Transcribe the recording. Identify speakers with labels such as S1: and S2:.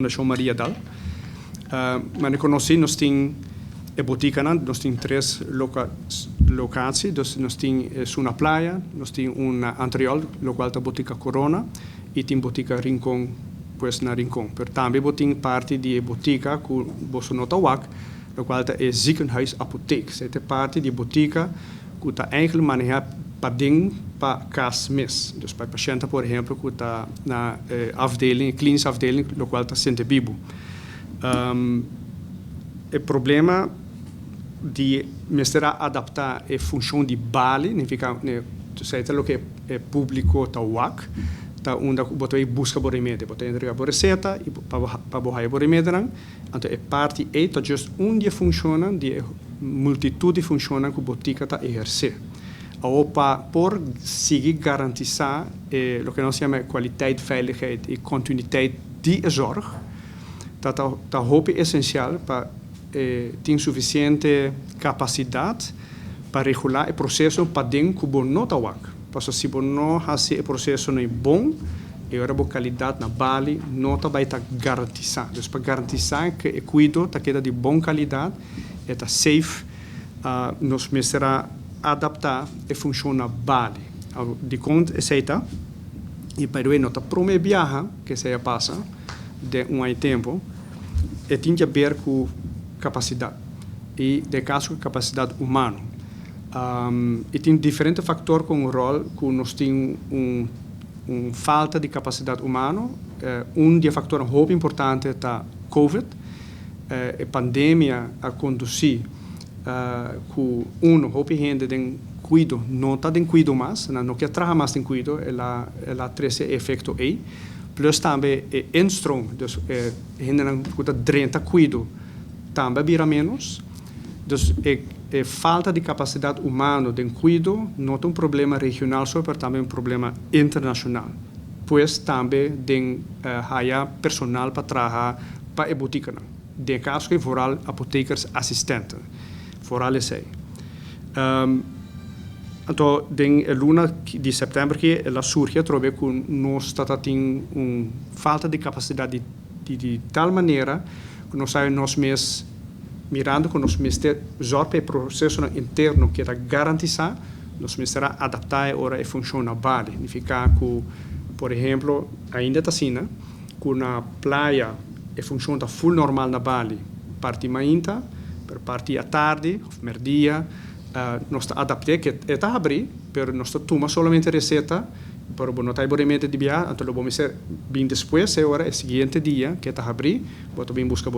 S1: Fundashon Mariadal. Ma konosí, nos tin e botikanan, nos tin tres lokatie, dus nos tin na Playa, nos tin un Antriol, lokual ta Botika Corona, i tin Botika Rincon, pues na Rincon. Pero tambe bo tin parti di botika ku bo no ta wak, lokual ta e ziekenhuisapotheek. Esei ta parti di botika ku ta eigenlijk manehá paden pa kas mes. Dus pa pashènt, por ehèmpel, ku ta na afdeling, klinische afdeling, lokual ta Sentebibu. E problema di mester adaptá e funshon di bali, signifiká, esei ta loke e públiko ta wak, ta unda bo ta buska bo remedi, bo ta entregá bo reseta i pa bo haya bo remedinan. Anto e parti ei ta just un di e funshonnan di multitut di funshonnan ku botika ta ehersé. Awor, pa por sigui garantisá loke nos yama kwaliteit, veiligheid i kontinuitet di zorg, ta hopi esensial pa tin sufisiente kapasidat pa regulá e proseso paden ku bo no ta wak. Pasobra si bo no hasi e proseso no bon, e ora bo kalidat na bali no ta bai ta garantisá. Dus pa garantisá ku e kuido ta keda di bon kalidat, e ta safe, nos mester adaptá e funshon na bali. Dikon esei ta, i by the way, no ta promé biaha ku esei a pasa den un tempu, e tin di haber ku kapasidat. I den kaso kapasidat humano. I tin diferente faktor ku un ròl ku nos tin un falta di kapasidat humano. Un di e faktornan hopi importante ta COVID. E pandemia a kondusí ku un hopi hende den kuido no ta den kuido mas, no ke traha mas den kuido, el a trese efekto ei. Plus tambe e instroom, dus hendenan ku ta drenta kuido tambe bira menos. Dus e falta di kapasidat humano den kuido no ta un problema regional so, pero tambe un problema internashonal. Pues tambe den haya personal pa traha pa e botikanan. Den kaso ku vooral apothekersassistenten. Vooral esei. Anto, den luna di sèptèmber ku el a surgi atrobe ku nos tin un falta di kapasidat di tal manera ku nos sa nos mes mirando ku nos mester zorg pa e proseso interno ku ta garantisá, nos mester adaptá ora e funshon na bali. Signifiká ku, por ehèmpel, ainda ta asina, ku na Playa e funshon ta full normal na bali, parti mainta, pero parti atardi, òf mèrdia, nos ta adaptá ku e ta habrí, pero nos ta tuma solamente reseta, pero bo no ta remedi di biaha, anto lo bo mester bin despues, e ora, e siguiente dia ku ta habrí, bo ta bin buska.